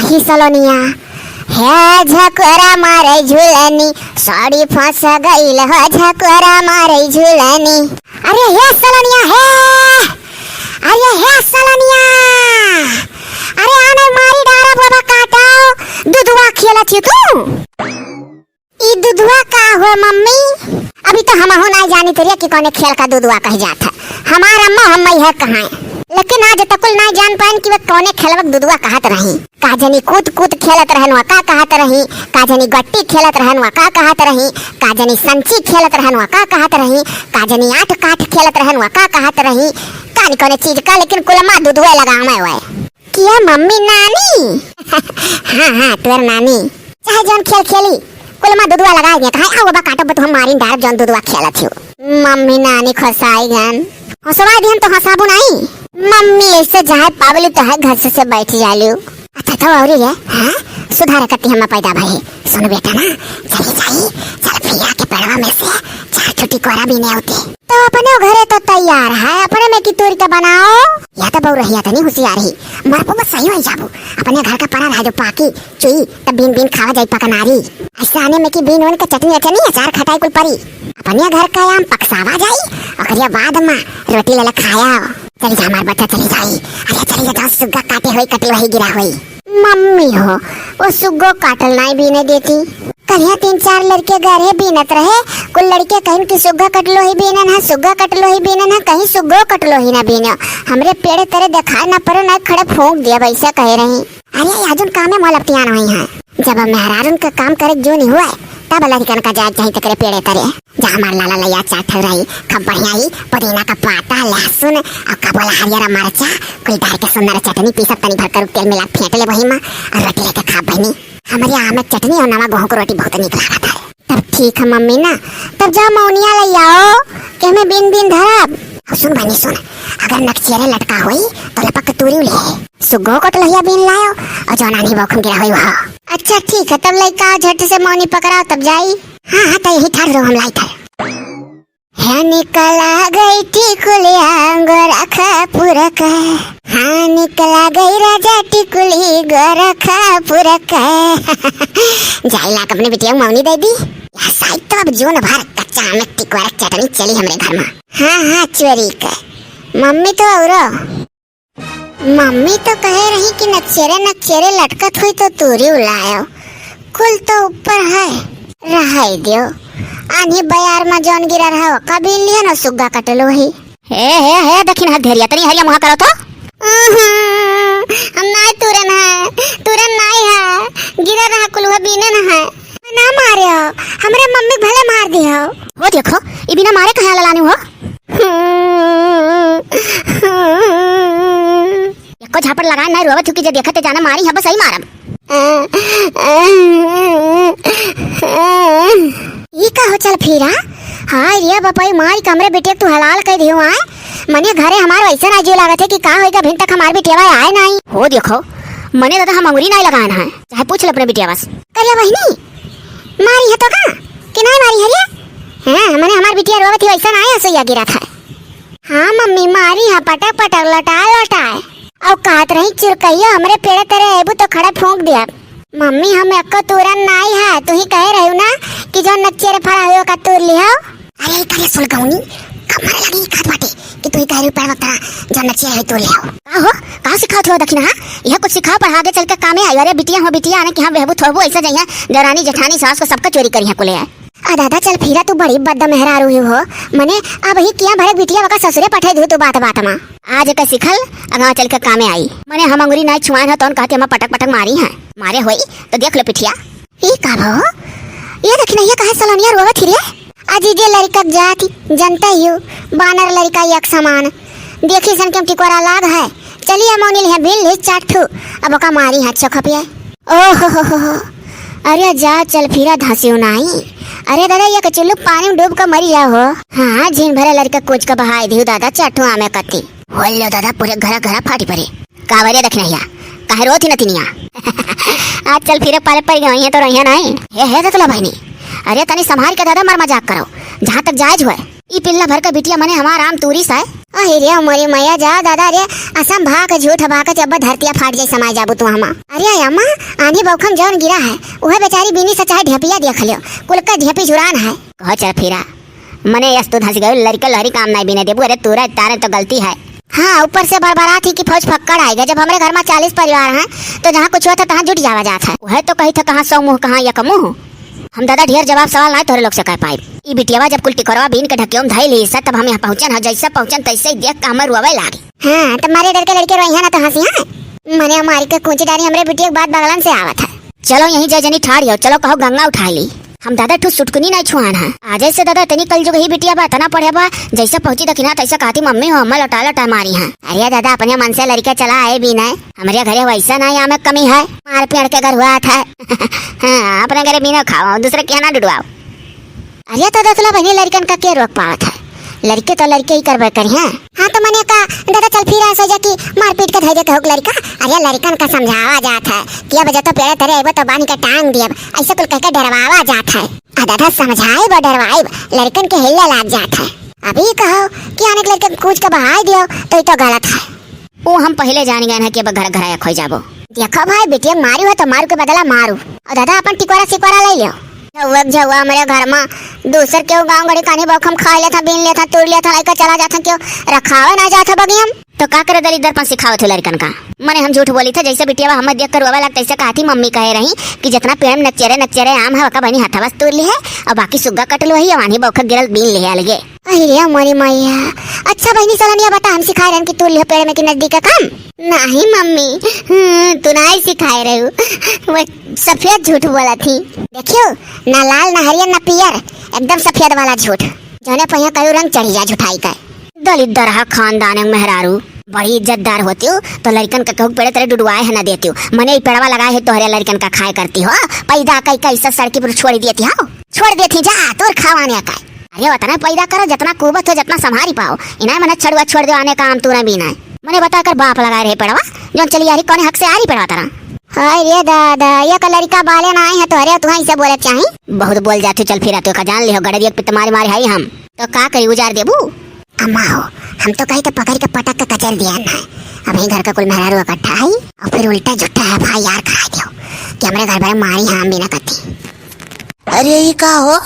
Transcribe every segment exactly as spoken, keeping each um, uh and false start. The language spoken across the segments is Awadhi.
कि सलोनिया, हे झकोरा मारे झुलनी, साड़ी फंस गइल हो झकोरा मारे झुलनी। अरे हे सलोनिया, हे, अरे हे सलोनिया, अरे आने मारी डारा बाबा काटाओ, दुधवा खेलत ही तू। ई दुधवा का हुआ मम्मी? अभी तो हमहू नाई जानी तरिया कि कौने खेल का दुधवा कह जात है। हमार अम्मा हम है कहाँ, लेकिन आज तक कुल नाई जान पाइन कि वे कौने खेलवा के दुधवा कहत रही। का जनी कूद कूद खेलत रहन वा का कहत रही, का जनी गट्टी खेलत रहन वा का कहत रही, का जनी संची खेलत रहन वा का कहत रही, का जनी आठ काठ खेलत रहन वा का कहत रही, का नी कौने चीज का, लेकिन कुलमा दुधवे लगावे हुए। किया मम्मी नानी? हाँ, हाँ, तोर नानी। चाहे जौन खेल खेली, कुलमा दुधवा लगा दिया। कहा, "आओ बाबा, काटो, बत हम मारिन डारब जौन दुधवा खेलत हो।" मम्मी नानी खसाई गन। हंसवा दिहन तो हंसाबू नाई। मम्मी ऐसे जहाँ पावली तो है घर से, से बैठ जालू। अच्छा तो और ये, हाँ? सुधार करती हम पैदा भाई। सुन बेटा ना, चली जाई, चल भैया के पेड़वा में से चार ठो टिकोरा बीने होते। तो अपने घरे तो तैयार है, अपने में की तोरी के बनाओ। या तो बहू रहिया तनी होशियार ही, मरबो बस सही हो जाबो। अपने घर का पड़ा रह जो पाकी चुई, तब बीन बीन खावा जाई पकनारी। ऐसे आने में की बीन वन के चटनी अटनी, अचार खटाई कुल परी। अपने घर का आम पकसावा जाई, ओकरिया बाद में रोटी ले ले खाया। चली जा हमार बच्चा, चली जाई। अरे चली जा, जहाँ सुग्गा काटे होई, कटी वही गिरा होई। मम्मी हो, वो सुग्गो काटल नाई बीने देती। कहिया तीन चार लड़के गए रहे, बीनत रहे, कुल लड़के कहिन कि सुग्गा कटलो ही बीनन है, सुग्गा कटलो ही बीनन है, कहीं सुग्गो कटलो ही ना बीनो। हमरे पेड़े तरे देखाए ना पड़ो, ना खड़े फूंक दिया, वैसे कहे रही। अरे, आजुन कामे मोल अपतियान हुई हैं। जब अब मेहरारून का काम करे जो नहीं हुआ है, तब लड़कन का जाए चाही तकरे पेड़े तरे। जा हमार लाला लैया चाट रही, खूब बढ़िया ही पुदीना का पाता, लहसुन और का बोला हरियर मरचा, कुल डाल के सुंदर चटनी पीसब, तनी भर कर तेल मिला फेंट ले वही में और रोटी लेके खा बहनी। हमारे यहाँ में चटनी और नवा गेहूं की रोटी बहुत निक लागत है। तब ठीक है मम्मी ना, तब जाओ मौनिया ले आओ कि हमें बीन बीन धरब। और सुन बहनी सुन, अगर नकचेरे लटका होई तो लपक के तूरी ले, सुगो कटलहिया बीन लाओ और जौन आनी बौखम गिरा होई वह। अच्छा ठीक है, तब लइका झट से मौनी पकड़ाओ तब जाई। हाँ हाँ, तो यही ठार रहो, हम लाई ठार। है निकला गई टिकुलिया गोरखपुर का, हाँ निकला गई राजा टिकुली गोरखपुर का। जाई लाग अपने बिटिया मौनी दे दी। या साइड तो अब जून भर कच्चा आम टिकुआ चटनी चली हमरे घर में। हाँ हाँ, चोरी के मम्मी तो औरो मम्मी तो कहे रही कि नक्चेरे नक्चेरे लटकत हुई तो तूरी उलायो। कुल तो ऊपर है, रहाई दियो। आन्ही बयार में जौन गिरा रहा, ओका बीन लिया ना, सुग्गा कटलो ही। हे, हे, हे, दखिन हाथ धेरिया, तनी हरिया मुहा करो तो। उहुं, हम नाय तुरन है, तुरन नाय है, गिरा रहा कुल हुआ बीने न है। ना मारे हो, हमरे मम्मी भले मार दी हो। हो देखो, ई बिना मारे कहाँ ललानी हो? एको झापड़ लगाए ना रोवत हो कि जे देखत जाना मारी, हम सही मारब। ई का हो चल फिरा? हाय रे बपाई, माई कमरे बिटिया तू हलाल कह दियो आए। मने घरे हमार वैसा ना जियो लागत है कि का होइगा, भिन तक हमार बिटिया आए नहीं। हो देखो, मने दादा हम अंगुरी नहीं लगाए ना है, चाहे पूछ ले अपने बिटिया बस। करिया बहिनी, मारी है तो का? कि नहीं मारी है रे? हाँ, मने हमार बिटिया रोवत ही वैसा ना आया, सोया गिरा था। हाँ मम्मी, मारी है पटक पटक, लटाए लटाए। और कहत रही, "चिरकहियो हमरे पेड़े तरे अबू तो खड़ा फूंक दिया।" मम्मी, हम एको तुरन नाई है, तू ही कहे रहू ना कि जो नच्चे रे फड़ा हुए का तूर लिहो। अरे, करे सुलगौनी, कमर लगी खात बाटे कि तू ही कह रही पेड़ वक्तरा जो नच्चे रहे तूर लिहो। का हो, का सिखावत हो दखिना, हाँ? यह कुछ सिखाओ, पढ़ा आगे चल के कामे आई। अरे बिटिया हो बिटिया, आने कि हाँ बेहबू थोबू ऐसा जइया, देरानी जेठानी सास को सबका चोरी करी है कुले है। आ दादा, चल फिरा, तू बड़ी बद्दा मेहरारू ही हो। मने अब ही किया भरे बिटिया वका ससुरे पठाई दू तू बात बात मा। आज के सिखल, अगवा चल के कामे आई। मने हम अंगुरी नाई छुआन है, तौन कहते हम पटक पटक मारी हैं। मारे होई तो देख लो पिठिया। ई का भो? ये देखी नहीं, ये कहे सलोनिया रोवत ही रे। अजी जे लड़का जाति, जनता ही हो, बानर लड़का एक समान। देखी सन के हम टिकोरा लाग है। चलिए मौनी लिहा बिल ली चार ठू, अब ओका मारी हाथ चोखा पिया। ओहो हो हो हो। अरे जा चल फिरा धांसी उनाई। अरे दादा, ये कचुल्लू पानी में डूब के मरी जाओ हो। हाँ, झीन भरे लड़का कोच के बहाए दियो दादा, चार ठू आमे कत्ती। हो लो दादा, पूरे घरा घरा फाटी पड़े। कावरे देख नहिया, काहे रोत ही नतिनिया? आज चल फिरे पाले पड़ गई है तो रहिया नहीं। हे, हे दतला बहनी, अरे तनी संभाल के दादा मर मजाक करो, जहाँ तक जायज हुए। ई पिल्ला भर के बिटिया मने हमार आम तूरी साय, अरे रे मोरी मैया, जा दादा रे, असम भाक झूठ भाक जब धरतिया फाट जाई समाय जाबू तू हमा। अरे अम्मा, आंधी बौखम जौन गिरा है, उहे बेचारी बीनी से चाहे ढेपिया देख लियो, कुल का ढेपी झुरान है। कहो चरफीरा, मने यस तू धंस गयो, लड़का लहरी काम नाई बीने देबू, अरे तोरा तारे तो गलती है। हाँ, ऊपर से भरभरात ही कि फौज फक्कड़ आएगा, जब हमरे घर मा चालीस परिवार हैं, तो जहाँ कुछ होत है, तहाँ जुट जावा जात है। उहे तो कही था, कहाँ सौ मुँह, कहाँ एक मुँह। हम दादा ढेर जवाब सवाल नाई तोहरे लोग से कह पाइब। ई बिटियावा जब कुल टिकोरवा बीन के ढकियों में धइल ही स, तब हम यहाँ पहुँचन ह, जैसे पहुँचन तैसे ही देख के हमें रोवे लागी। हाँ, तब मारे डर के लड़के रोई है ना तो हंसी है। मने मारी के कूची डारी हमरे बिटिया के बात बगलन से आवत है। चलो यहीं जय जनी ठाड़ हो, चलो कहो गंगा उठाई ली। हम दादा ठू सुटकुनी नाई छुआन है। आजे से दादा इतनी कलजुग ही बिटिया बा, इतना पढ़े बा, जैसे पहुँची दखिना तैसे कहती मम्मी हो, हमें लौटा लौटा मारी है। अरे दादा अपने मन से लड़के चला आए भी नाई, हमरे घरे वैसा नाई आमे कमी है, मार पेड़ के घर हुआ था। हाँ, अपने घरे बीनो खाओ, दूसरे के यहाँ ना डुडवाओ। अरे तो दतला बहनी लड़कन का के रोक पावत है? लड़के तो लड़के ही करबे करी हैं। हाँ तो मने का दादा चल फिर ऐसा जा कि मारपीट के धै देते हो लड़का। अरे लड़कन का समझावा जात है कि अब जब तो पेड़े तरे अइबो तो बांध के टांग दियब, ऐसे कुल कह के डरवावा जात है। आ दादा समझाइब और डरवाइब, लड़कन के हिल्ले लाग जात है। अभी कहो कि आने के लड़के कूच के बहाई दियो तो ये तो गलत है। ओ हम पहिले जान गए हैं कि अब घर घर खोई जाबो। देखो भाई, बिटिया मारू है तो मारू के बदला मारू। और दादा अपन टिकोरा सिकोरा ले लियो। झउआ के झउआ हमरे घर मा दूसर केहू गाँव गड़ी कानी बौखम खा लेत हैं, बीन लेत हैं, तूर लेत हैं, लइका चला जात हैं, केहू रखावे ना जात है बगियम। तो का करे दलिद्दरपन सिखावत हो लड़कन का? मने हम झूठ बोली थे, जैसे बिटिया हमें देख कर रोवे लग तैसे कहा थी, मम्मी कहे रही कि जितना पेड़ में नकचेरे नकचेरे आम है वका बनी हथवा से तूर ली है और बाकी सुग्गा कट लो है, वानी बौखा गिरल बीन ले अलगे। अरे मोरी मैया, अच्छा बहनी सलोनिया बता, हम सिखाए रहन कि तू लिहो पेड़ में कि नजदीक का काम? नहीं मम्मी, हम्म, तू नहीं सिखाए रहू, वो सफेद झूठ बोला थी। देखियो, ना लाल, ना हरियर, ना पियर, एकदम सफेद वाला झूठ, जौने पहिया करू रंग चढ़ी जा झूठाई का। दलिद्दर हा खानदान के मेहरारू, बड़ी इज्जतदार होती हो तो लड़कन का कहूँ पेड़े तेरे डुडवाए है ना देती हो, मने ई पेड़वा लगाए है तोहरे लड़कन का खाए करती हो, पैदा कई कई से सड़की पर छोड़ देती हो, छोड़ देती जा तोर खावाने का। अरे उतना पैदा करो जितना कुबत हो, जितना संभारी पाओ। इनाय मने छड़ुआ छोड़ दो आने का आम तूरा बीना है। मने बता कर बाप लगाए रहे पड़वा, जौन चली आ रही कौने हक से आ रही पड़वा तरह। हाय रे दादा, ये का लड़का बाले ना आए हैं तो अरे तुहा इसे बोले चाही। बहुत बोल जाते, चल फिर तू का जान लिहो गड़रिया पित मारी मारी हाई हम। तो का करी उजार देबू? अम्मा हो, हम तो कही तो पकड़ के पटक के कचल दिया ना। अब ही घर का कुल मेहरारू इकट्ठा है और फिर उल्टा झुट्टा है भाई यार करा दियो कि हमरे घर पर मारी हम बिना कती। अरे ई का हो,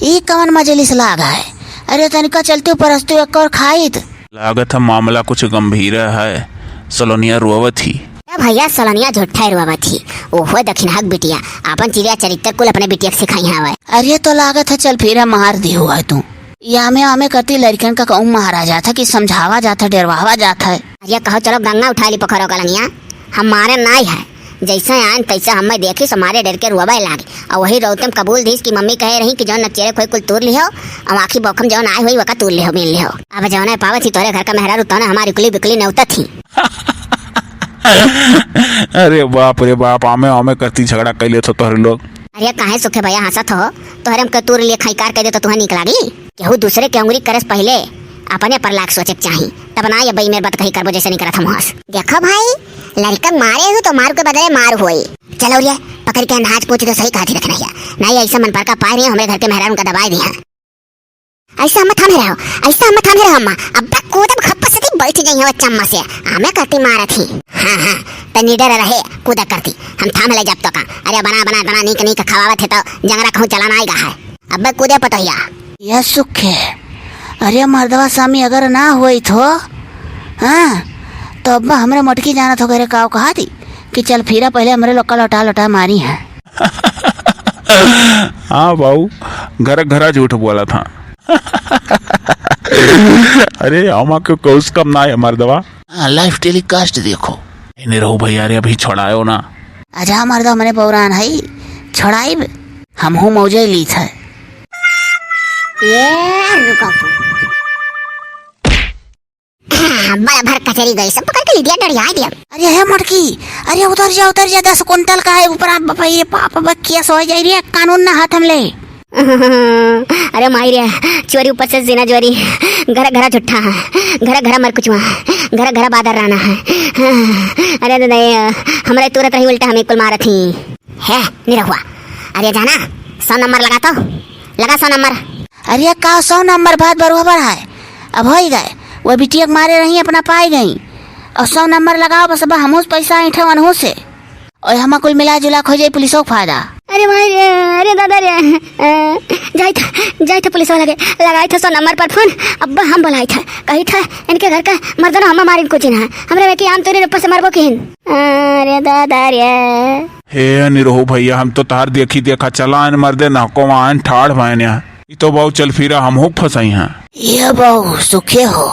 ई कवन मजलिस लाग है? अरे तनिका चलती परस्तु एक और खाइत। लागत है मामला कुछ गंभीर है, सलोनिया रोवत ही। ए भैया, सलोनिया झुट्ठा रोवत ही। ओहो दखिनहा के बिटिया, आपन चिड़िया चरित्र कुल अपने बिटिया के सिखाई हवे। अरे तो लागत है चल फिर मार दियो है तू। ई आमे आमे करती लड़कन का कहूँ महाराजा था कि समझावा जाता, डरवावा जाता है। अरे कहो चलो गंगा उठा ली पोखरो कलनिया, हम मारे नाई है। जैसे आयन तैसे हमें देखी से मारे डर के रुआबे लागे। और वही रौते में कबूल दीस कि मम्मी कहे रही कि जौन नकचेरे खोई कुल तूर लिहो, और आखी बौखम जौन आए हुई वका तूर लिहो, बीन लिहो। अब जौने पावत ही तोरे घर का मेहरारू तौने हमारी कुली बिकुली नेवतत ही। अरे बाप रे बाप, आमे आमे करती झगड़ा कर लेत हो तोहरे लोग। अरे काहे सुखे भैया हंसत हो? तोहरे हमके तूर लिए खाई कार कह दे तो तुहे नीक लागी? केहू दूसरे के उंगरी करस पहिले अपने पर लाख सोचे के चाही, तब ना ये बेईमान बात कही करबो जैसे नहीं करत हम हंस। देखो भाई, लड़का मारे हो तो मार के बदले मार होई। चलो रे, पकड़ के अंदाज पूछ दो सही कहा थी रखना है। ना ये ऐसा मन पर का पाए रही हमरे घर के मेहरारू का दबाए दिया। ऐसा हम थामे रहो, ऐसा हम थामे रहो अम्मा। अब तक कूदब खप्पा से बैठ जाई हो चम्मा से। हमें कति मारत ही। हाँ, हाँ, तनी डर रहे, कूदा करती। हम थाम ले जब तो का। अरे बना, बना, बना, नीक, नीक खवावत है तो जंगरा कहूँ चलाना आएगा है। अब कूदे पतोहिया। यह सुख है। अरे मर्दवा स्वामी अगर ना होई तो, हाँ, तो अब्बा हमरे मोटकी जानत हो गए रे, काव कहा थी कि चल फिरा पहले हमरे लोग का लौटा लौटा मारी है। हाँ बाबू, घर घरा झूठ बोला था। अरे आमा के कौस कम ना है मर्दवा। हाँ, live telecast देखो। इन्हें रहो भैया रे, अभी छोड़ायो ना। आजा मर्दा, मने पौरान है, छोड़ाइब। हम हूँ मौजे लीत है। ये रुको। बड़ा भर कचरी गई, सब पकड़ के लिदिया डरिया दिया। अरे हे मोटकी, अरे उतर जा, उतर जा, दस कुंटल का है ऊपर, आप बाप रे बाप, अब केस हो जाई रे, कानून ना हाथ में ले। अरे माई रे, चोरी ऊपर से जीना चोरी, घर घरा झूठा है, घर घरा मरकुचवा है, घर घरा बादर रहना है। अरे दादा, ये हमरा तुरत रही उल्टा हमें कुल मारत ही। हे निरहुआ, अरे जाना, सौ नंबर लगा तो, लगा सौ नंबर। अरे का सौ नंबर बात बरोबर है, अब हो ही गए, वो बिटिया के मारे रही, अपना पाई गई। और सौ नंबर लगाओ बस, अब हमहू से पैसा ऐंठे वनहू से। और हमा कुल मिला जुला के हो जाई पुलिसो के फायदा। अरे भाई रे, अरे दादा रे, अ, जाई था, जाई था पुलिसवा लगे, लगाई था सौ नंबर पर फोन। अब हम बोलाई था, कही था इनके घर का मर्दनो हमा मारिन कुछ ना है, हमरे वे की आम तोरी ऊपर से मारबो किहिन। अरे दादा रे। हे निरहू भैया, हम तो तार देखी देखा चला आइन मर्दे, ना को आइन ठाड़ भैन या। ई तो बाऊ चल फिरा हमहू फंसाई हैं। ये बाऊ सुखे हो,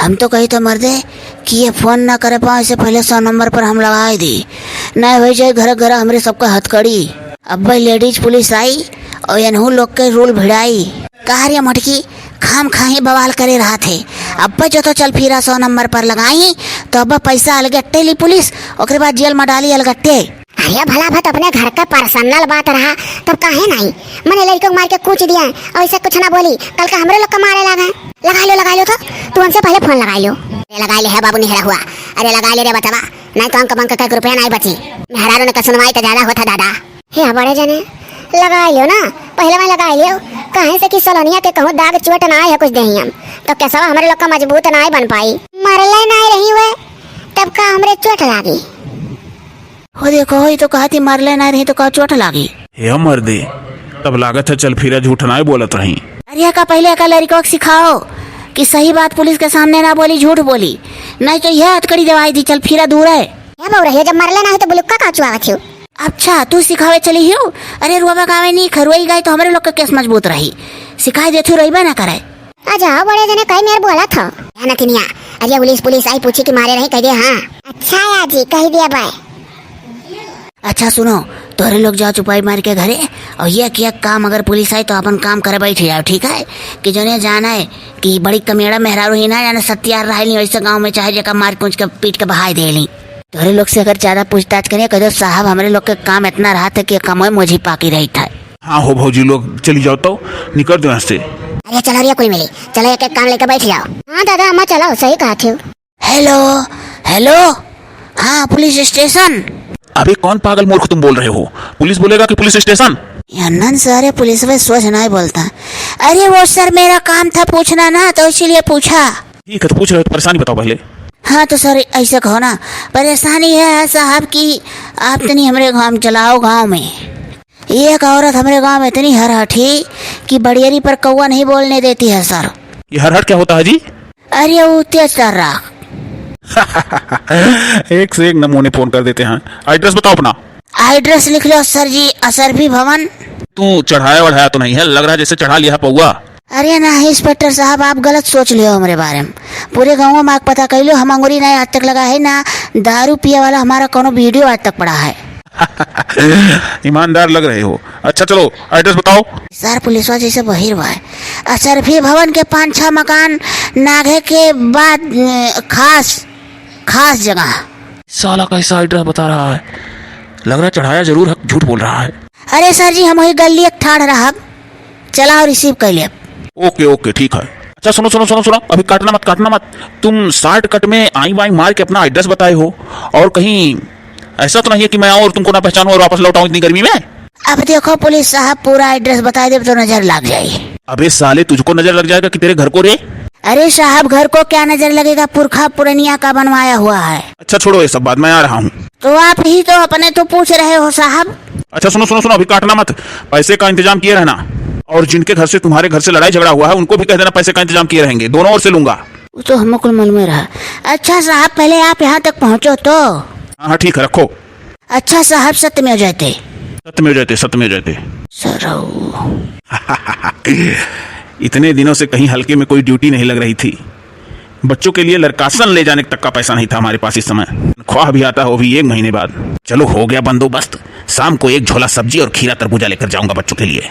हम तो कही था मर्दे कि ये फोन ना करे पाओ, इससे पहले सौ नंबर पर हम लगाए दी, नहीं हो जाए घर घर हमरे सबका हथकड़ी। अब भाई लेडीज पुलिस आई और इनहू लोग के रूल भिड़ाई। कहा रे मटकी, खाम खाही बवाल करे रहा थे। अब जो तो चल फिरा सौ नंबर पर लगाई तो अब पैसा अलगट्टे ली पुलिस, ओकरे बाद जेल में डाली अलगट्टे। अरे भला भत अपने घर का पर्सनल बात रहा, तब काहे नहीं? मने लड़कों को मार के कूच दिया, और ऐसे कुछ ना बोली, कल का हमरे लोग का मारे लागे। लगा लो, लगा लो तो, तू हमसे पहले फोन लगा लो। अरे लगा ले है बाबू निहरा हुआ, अरे लगा ले रे बचवा, नहीं तो अंक बंक का एक रुपया नहीं बची। मेहरारू ने का सुनवाई तो ज्यादा होता दादा। हे बड़े जने, लगा लो ना, पहले मैं लगा लियो, काहे से कि सोलनिया के कहूँ दाग चोट ना आए है कुछ देही हम, तो केसवा हमरे लोग का मजबूत ना बन पाई। मरले ना रही हुए, तब का हमरे चोट लागी। हो देखो, हो, ई तो कहत ही मरले ना रही तो का चोट लागी। हे मर्दे, तब लागत है चल फिरा झूठ ना बोलत रही। अरे का पहले का लड़कों को सिखाओ कि सही बात पुलिस के सामने ना बोली, झूठ बोली, नहीं तो यह हथकड़ी दवाई दी, चल फिरा दूर है। हे बउरहिया, जब मरले ना है तो बुलुक्का का चुआवत हो? अच्छा, तू सिखावे चली हो? अरे रुआ गावे नहीं, खरुआई गाय तो हमरे लोग का केस मजबूत रही, सिखाई देथू रहिबे ना करे। आ जाओ बड़े जने, कई मेर बोला था। या नतिनिया, अरे पुलिस, पुलिस आई पूछी कि मारे रही, कह दे हाँ। अच्छा या जी, कह दिया बाय। अच्छा सुनो, तोहरे लोग जाओ चुपाई मार के घरे, और ये किया काम, अगर पुलिस आई तो अपन काम करे बैठ जाओ, ठीक है? कि जौन ये जाना है कि बड़ी कमेड़ा मेहरारू ही ना जाने सत्यार रहे ली, वैसे गाँव में चाहे जेका मार कूच के पीट के बहाई दे ली। तोहरे लोग से अगर ज्यादा पूछताछ करिए, कह दो साहब हमरे लोग के काम इतना रहा था कि कमोए मोझी पाकी रही था। हाँ हो भौजी लोग, चली जाओ तो, निकल दो यहाँ से। अरे चलो रे कुल मिली, चलो एक एक काम लेके बैठ जाओ। हाँ दादा अम्मा चलो, सही कहा थी। हेलो, हेलो, हाँ पुलिस स्टेशन। अबे कौन पागल मूर्ख तुम बोल रहे हो? पुलिस बोलेगा कि पुलिस स्टेशन? ये नन सारे पुलिस में सोच नहीं बोलता। अरे वो सर मेरा काम था पूछना ना, तो इसीलिए पूछा। ठीक है, तो पूछ रहे हो तो परेशानी बताओ पहले। हाँ तो सर ऐसे कहो ना, परेशानी है साहब कि आप तनी हमरे गाँव चलाओ, गाँव में एक औरत हमरे गाँव में इतनी हरहठी कि बड़ियरी पर कौआ नहीं बोलने देती है सर। ये हरहठ क्या होता है जी? अरे वो तेज तर्राख। एक से एक नमूने फोन कर देते हैं। एड्रेस बताओ अपना। एड्रेस लिख लो सर जी, अशरफी भवन। तू चढ़ाया वढ़ाया तो नहीं है, लग रहा है जैसे चढ़ा लिया है पौआ। अरे ना इंस्पेक्टर साहब, आप गलत सोच लियो हमरे बारे में। पूरे गाँव में आग पता कर लो, हम अंगुरी नहीं आज तक लगा है, ना दारू पिए वाला हमारा कोनो वीडियो आज तक पड़ा है। ईमानदार लग रहे हो। अच्छा चलो, एड्रेस बताओ। सर पुलिसवा जैसे बहिर बा। अशरफी भवन के पाँच छह मकान नाघे के बाद, अ, खास, खास जगह। साला कैसा एड्रेस बता रहा है, लग रहा है चढ़ाया जरूर है, झूठ बोल रहा है। अरे सर जी, हम वही गली एक ठाड़ रहब, चलाओ रिसीव कर लेब। ओके ओके, ठीक है। अच्छा सुनो सुनो सुनो सुनो, अभी काटना मत, काटना मत। तुम शॉर्टकट में आई वाई मार के अपना एड्रेस बताए हो, और कहीं ऐसा तो नहीं है कि मैं आऊँ और तुमको ना पहचानूं और वापस लौट आऊँ इतनी गर्मी में? अब देखो पुलिस साहब, पूरा एड्रेस बता देब तो नजर लग जाई। अबे साले, तुझको नजर लग जाएगा कि तेरे घर को रे? अरे साहब, घर को क्या नजर लगेगा, पुरखा पुरनिया का बनवाया हुआ है। अच्छा छोड़ो ये सब बात, मैं आ रहा हूँ। तो आप ही तो अपने तो पूछ रहे हो साहब। अच्छा सुनो सुनो सुनो, अभी काटना मत, पैसे का इंतजाम किए रहना, और जिनके घर से तुम्हारे घर से लड़ाई झगड़ा हुआ है उनको भी कह देना पैसे का इंतजाम किए रहेंगे, दोनों ओर से लूंगा। वो तो हमको मालूम ही रहा। अच्छा साहब, पहले आप यहाँ तक पहुँचो तो। हाँ हाँ ठीक है, रखो। अच्छा साहब, सत्यमेव जयते। सत्यमेव जयते, सत्यमेव जयते। सरऊ। इतने दिनों से कहीं हल्के में कोई ड्यूटी नहीं लग रही थी। बच्चों के लिए लड़कासन ले जाने तक का पैसा नहीं था हमारे पास इस समय। ख्वाह भी आता हो भी एक महीने बाद। चलो हो गया बंदोबस्त, शाम को एक झोला सब्जी और खीरा तरबूजा लेकर जाऊंगा बच्चों के लिए।